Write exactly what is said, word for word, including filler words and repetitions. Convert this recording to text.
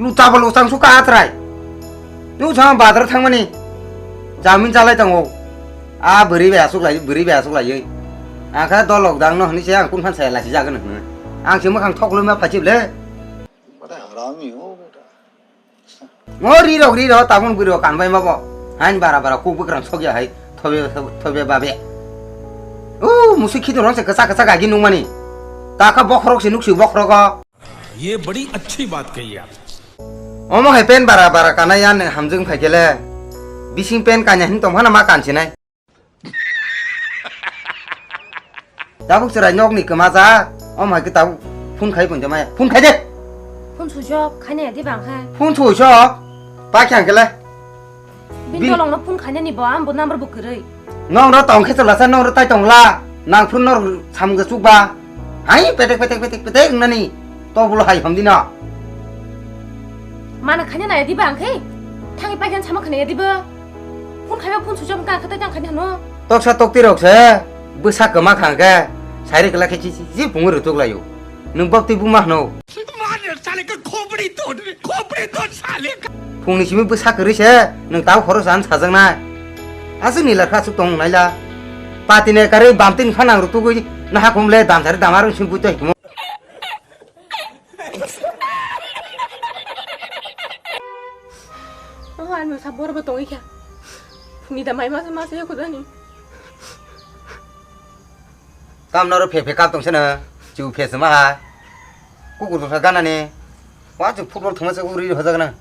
Lu chapal usang suka atrai. Lu sama badar thangmani. Jamin chalai tango. A bwrwi bai asuk lai, bwrwi bai asuk lai. Angkha dolok dang no hwnwi se ang kun phan saya lasi jagan hwnwi. Ang se mwkhang thok luma phachib le. Bada harami ho beta. Ngo ri rok ri rok tabun bwrwi rok kanbai mabo. Hain bara bara kuk bwkrang sokya hai. Thobe thobe babe. U musi khitu rong se kasa kasa gagi nungmani. Taka bokhorok se nuksi bokhorok. ये बड़ी अच्छी बात कही आप। Omo hai pen bara bara kana ya ne hamjung phaikele. Bising pen kanya hin tong hana ma kansinai. Tabuk chwrai nok ni kwma ja. Omo hai ke tabuk phone khai pon jamaya. Phone khai de. Phone switch off khaina ya di bang khai. Phone switch off. Pa khyang kele. Bini Bin- tolongno phone khainani bo, ang bo number bo kwrwi. Nong ro tong khe chwla sa, nong ro tai tong la. Nang phuru nor samung chuk ba. Hai petek petek petek petek nani. To bulo hai hom dino. Mana khaina nai diba ang khe. Thangi pai khan sama khaina diba. Phone khaiba phone switch off ka khatai tang khaina no. Toksa tokti rok se. Bwsa kwma khang khe. Sairi kla khe chi chi chi phungu rwtuk laio. Nwng bok twi buma hwno. मार साले का खोपड़ी तोड़, खोपड़ी तोड़ साले का। Phungni simi bwsa kwrwi se nwng tau khoro jan sajaknai. Aswk ni larkha aswk tong naila. Patine karwi bamtwini phanang rwtugwi naha khumle damsari damaro simi bwtwi hikmo. Oh, ano sa borbo tongwi kha. Phungni da mai masa masa ya khudani. Kam noro phe phe kap tong sene. Chu phe sema ha. Kukur bwsa ganani. Wa chu football thuma se uri hojak na.